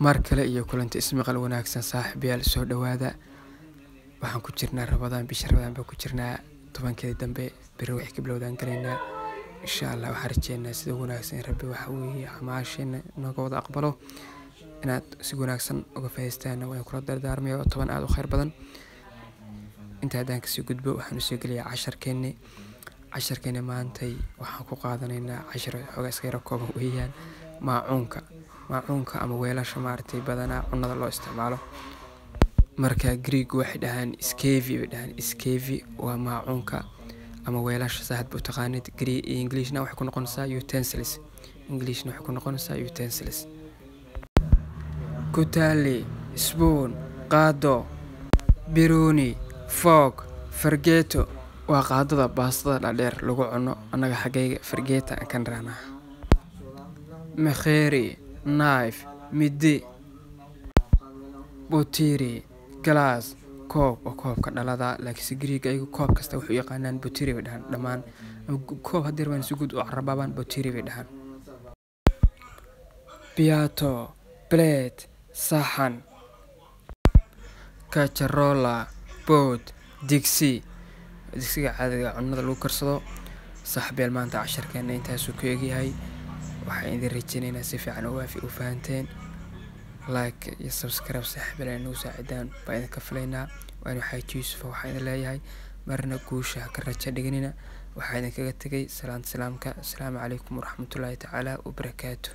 Mar kale iyo kulanti ismaqal wanaagsan, saaxiibayaal, soo dhowaada. Waxaan ku jirnaa Rabadaan, bisha Rabadaan baan ku jirnaa, 10keeda dambe beri wixii ka bilowdaan galaynaa, insha Allah. Waxaan rajeynaa sida wanaagsan in Rabbi waxa weeye acmaasheena nooga wada aqbalo. Inaad si wanaagsan uga faa'iidaystaan waan kula dardaarmaya, oo 10 aada u khayr badan. Inta haddaan kasii gudbo, waxaan usoo gelayaa casharkeenni. Casharkeeni maantay waxaan ku qaadanaynaa cashar xoogaa iska yaro kooban weeyaan, maacuunka, maacuunka ama weelasha maaragtay badanaa cunada loo isticmaalo. Marka Greek waxay dhahaan skevi bay dhahaan. Skevi waa maacuunka ama weelasha saad bu taqaanid. Englishna waxay ku noqonaysaa utensils. Englishna waxay ku noqonaysaa utensils. Kutaali, spoon, qaado, biruni, fork, fargeeto waa qaadada baastada dhaadheer lagu cuno, annaga xaggayga fargeeta aan kan rahnaa. Mekheeri, knife, midi. Botiri, glass, koob, waa koobka dhalada, laakiinse Greek ayagu koob kasta wuxuu yaqaanaan botiri bay dhahaan dhammaan. Koob haddii rabaan si guud u carabaabaan, botiri bay dhahaan. Piato, plate, saxan. Kacharola, pot, digsi, digsiga caadiga cunada lagu karsado. Saaxiibayaal, maanta casharkeena intaasuu ku egyahay. Waxaan idin rajeynaynaa si fiican u waafi u fahanteen. Like iyo subscribe, saaxiibayaal, inay nagu saacidaan baa idinka filaynaa. Waa inu Xaaji Yuusuf. Waxaan idin leeyahay marna guusha ha ka raja dhiganina. Waxaa idinkaga tegay salaanta salaamka. Asalaamu calaykum waraxmatullaahi tacaala wabarakaatu.